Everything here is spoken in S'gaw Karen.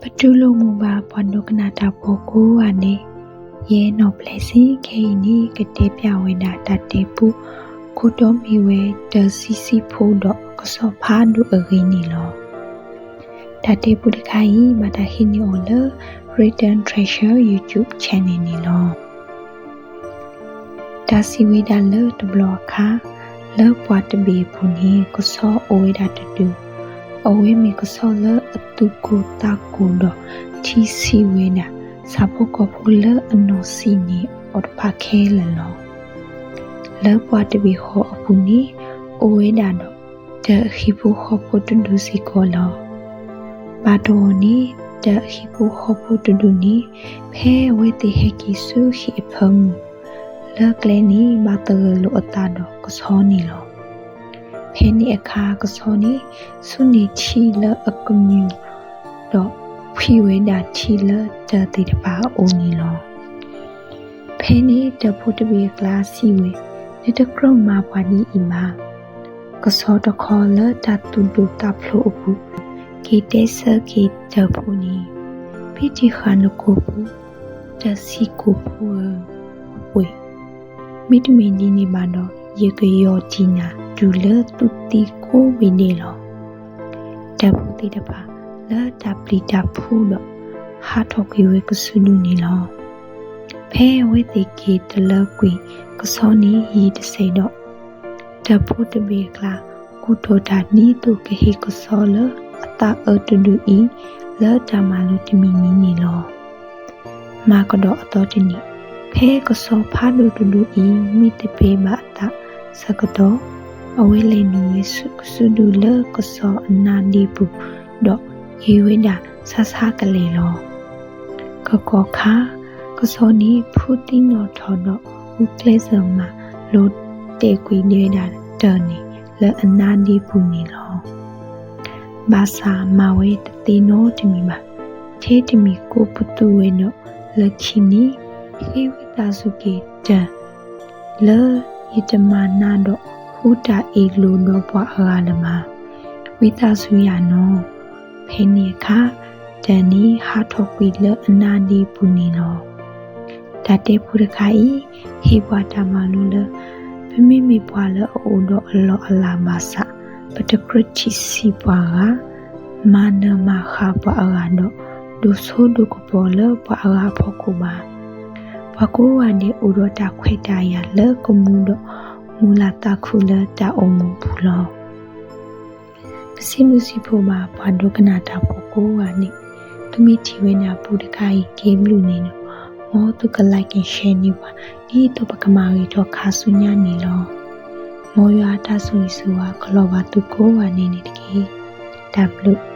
ပတူၢ်လိာ်မုာ်ဘၣ်ပှၤဒိကနၣ်တၢ်ဖိကိးဂၤဒဲး, ယဲနီၢ်ပျဲၢ်စ့ၢ် ခဲအံၤန့ၣ် ကတဲပၠးဝဲဒၣ်တၢ်တဲပူ ခိၣ်တီမ့ၢ်ဝဲတဆံဆံဖိဒီးကဆီဖးဒိၣ်အဂ့ၢ်န့ၣ်လီၤ. တၢ်တဲပူတခါအံၤ ဘၣ်တၢ်ဟံးန့ၢ်အီၤလၢ Written Treasure YouTube Channel န့ၣ်လီၤ. တၢ်စံးဝဲဒၣ်လၢတဘျီအခါ, လၢပှၢ်တဘ့ၣ်အပူၤန့ၣ် ကဆီအိၣ်ဝဲဒၣ်တဒူၣ်, အဝဲမ့ၢ်ကဆီလၢအသူၣ်ကိၢ်သးကိၢ်ဒီးထံၣ်ဆံးဝဲဒၣ် ဆၣ်ဖိကီၢ်ဖိလၢအနီၢ်ဆံးန့ၣ်အီၤတဖၣ်ခဲလၢာ်လီၤ. လၢပှၢ်တဘ့ၣ်ဃီအပူၤန့ၣ် အိၣ်ဝဲဒၣ်ဒီး တၢ်အဟံၣ်ဖိဃီဖိတဒူၣ်စ့ၢ်ကီးလီၤ. ဘၣ်တဘျီန့ၣ် တၢ်အဟံၣ်ဖိဃီဖိတဒူၣ်န့ၣ် ဖဲအဝဲသ့ၣ်ဟဲက့ၤဆူဟံၣ်အဖၢမုၢ် လၢကျဲန့ၣ် ဘၣ်သဂၢၢ်လိာ်အသးဒီးကဆီန့ၣ်လီၤ. ဖဲန့ၣ်အခါကဆီန့ၣ် ဆူန့ၢ်ထံလၢအကမၠူၣ် ဒီးဖှံဝဲဒၣ်ထံလၢတၢ်သ့ၣ်တဖၣ်အအိၣ်န့ၣ်လီၤ. ဖဲန့ၣ်တၢ်ဖိတဘ့ၣ်အကျါစံးဝဲ, နတကြၢးမၤပှၤဒ်အံၤဘၣ်. ကဆီတခီလၢတၢ်သူၣ်ဒိၣ်သးဖျိးအပူၤ က့ၤတဲဆၢက့ၤတၢ်ဖိန့ၣ်, ဖံတံၢ်ဃာ်နကိာ်ပူၤ, တၢ်ဆံးကိာ်ဖိဧၢ, အိၣ်ပှဲၤ, မ့တမ့ၢ်ဒ်န့ၣ်ဘၣ်ဒီး ယကယီၢ်တံၢ်နၤတုၤလၢသုသံကိးဘ့ၣ်ဒဲးလီၤ. တၢ်ဖိသ့ၣ်တဖၣ်လၢတၢ်ပျံၤတၢ်ဖုးဒီး ဟးထီၣ်ကွံာ်ဝဲကဆူးဒူၣ်န့ၣ်လီၤ. ဖဲအဝဲသ့ၣ်က့ၤတလၢကွံာ်ကဆီန့ၣ်ယံာ်တစဲးဒီး, တၢ်ဖိတဘ့ၣ်အကျါ ကူၣ်ထီၣ်တၢ်ဒ်သိးကဟ့ၣ်ကဆီလၢအသးအၢတဒူၣ်အံၤ လၢတၢ်မၤလိတမံၤမံၤန့ၣ်လီၤ. မၤကဒီးအသီတနံၤ, ဖဲကဆီဖးဒိၣ်တဒူၣ်အံၤ မံသပ့ၤဘၣ်အသးဆၢကတီၢ်, အဝဲလဲၤနုာ်ဝဲဆူကဆူးဒူၣ်လၢကဆီအနါဒ့ပူၤ, ဒီးက့ၤဝဲဒၣ်ဆါဆါကလဲာ်လီၤ. ကကီၢ်ခါ, ကဆီန့ၣ်ဖုသံနီၣ်ထီၣ်ဒီး ဂုာ်ကျဲးစၢးမၤလိတဲာ်ကွံာ်ဒဲဝဲဒၣ်တၢ်န့ၣ် လၢအနါဒ့ပူၤန့ၣ်လီၤ. ဘၣ်ဆၣ်မၤဝဲတသ့နီတမံၤဘၣ်, ထဲတမံၤကိးပသူဝဲဒီးလၢခံန့ၣ်, ဟ့ၣ်ဝံသးစူၤက့ၤတၢ် လၢယတမၤနးဒီးဟူးတၢ်အ့ၣ်လိာ်ဒီးပှၤအဂၤလၢၤဘၣ်. ဝံသးစူၤယၤနီၢ်. ဖဲန့ၣ်အခါ, တၢ်န့ၣ်ဟးထီၣ်ကွံာ်လၢအနါဒ့ပူၤန့ၣ်လီၤ. တၢ်တဲဖိတခါအံၤ ဟ့ၣ်ပှၤတၢ်မၤလိလၢ ပမ့မ့ၢ်ပှၤလၢအအိၣ်ဒီးအလီၢ်အလၤဘၣ်ဆၣ်, ပတကြၢးထံၣ်ဆံးပှၤဂၤ, မၤနၢၤမၤဃၣ်ပှၤအဂၤဒီး ဒိၣ်စိဒိၣ်ကပီၤလၢပှၤအဂၤအဖီခိၣ်ဘၣ်. ပှၤကိးဂၤဒဲးအိၣ်ဒီးတၢ်ခွဲးတၢ်ယာ်လၢကမူဒီး မုာ်လၤသးခုလၢတၢ်အိၣ်မူပူၤလီၤ. ပစံးဘျုးစံးဖှိၣ်ဘၣ်ပှၤဒိကနၣ်တၢ်ဖိကိးဂၤန့ၣ်, သုမ့ၢ်ထံၣ်ဝဲဒၣ်ပူတခါအံၤကဲဘျုးန့ၣ်ဒီး, မ်သုက like and share န့ၢ်ပှၤ ဒ်သိးပကမၤဂ့ၤထီၣ်ခါဆူညါန့ၣ်လီၤ. မ်ယွၤအတၢ်ဆိၣ်ဂ့ၤဆိၣ်ဝါကလီၤဘၣ်သုကိးဂၤဒဲးန့ၣ်တက့ၢ်. တၢ်ဘျုး.